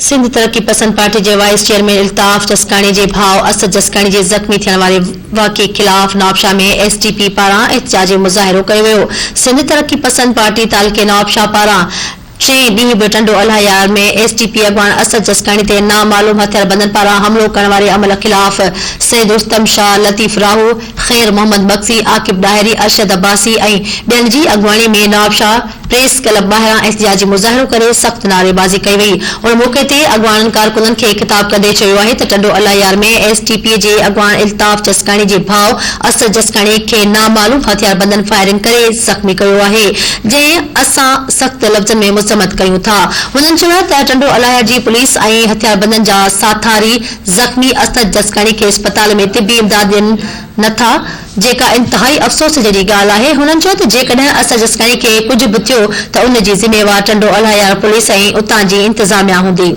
سنڌ ترقي پسند پارٽي جي وائيس چيئرمين الطاف جسڪاڻي جي ڀاء اسد جسڪاڻي جي زخمي ٿيڻ واري واقعي خلاف نوابشاهه ۾ ايس ٽي پي پاران احتجاجي مظاهرو ڪيو ويو. سنڌ ترقي پسند پارٽي تعلقي نوابشاهه پاران ٽئين ڏينهن به Tando Allahyar ۾ S T P اڳواڻ اسد جسڪاڻي تي نامعلوم هٿياربندن پاران حملو ڪرڻ واري عمل خلاف سيد رستم شاهه، لطيف راهو، خير محمد مگسي، عاقب ڏاهري، ارشد عباسي ۽ ٻين جي اڳواڻي ۾ نوابشاهه پريس ڪلب ٻاهران احتجاجي مظاهرو ڪري سخت نعريبازي ڪئي وئي. ان موقعي تي اڳواڻن ڪارڪنن کي خطاب ڪندي چيو آهي ته ٽنڊو الله يار ۾ ايس ٽي پي جي اڳواڻ الطاف جسڪاڻي جي ڀاء اسد جسڪاڻي کي نامعلوم هٿياربندن فائرنگ ڪري زخمي ڪيو آهي جنهن اسان سخت لفظن ۾ مذمت ڪيون ٿا. هنن چيو ته ٽنڊو الله يار جي پوليس ۽ هٿياربندن جا ساٿاري زخمي اسد جسڪاڻي کي اسپتال ۾ طبي امداد ڏين نه ٿا جيڪا انتهائي افسوس جهڙي ڳالهه آهي، هنن چيو ته جيڪڏهن اسد جسڪاڻي کي ڪجهه به ٿيو ته ان جي ذميوار ٽنڊو الهيار پوليس ۽ اتان جي انتظاميا هوندي.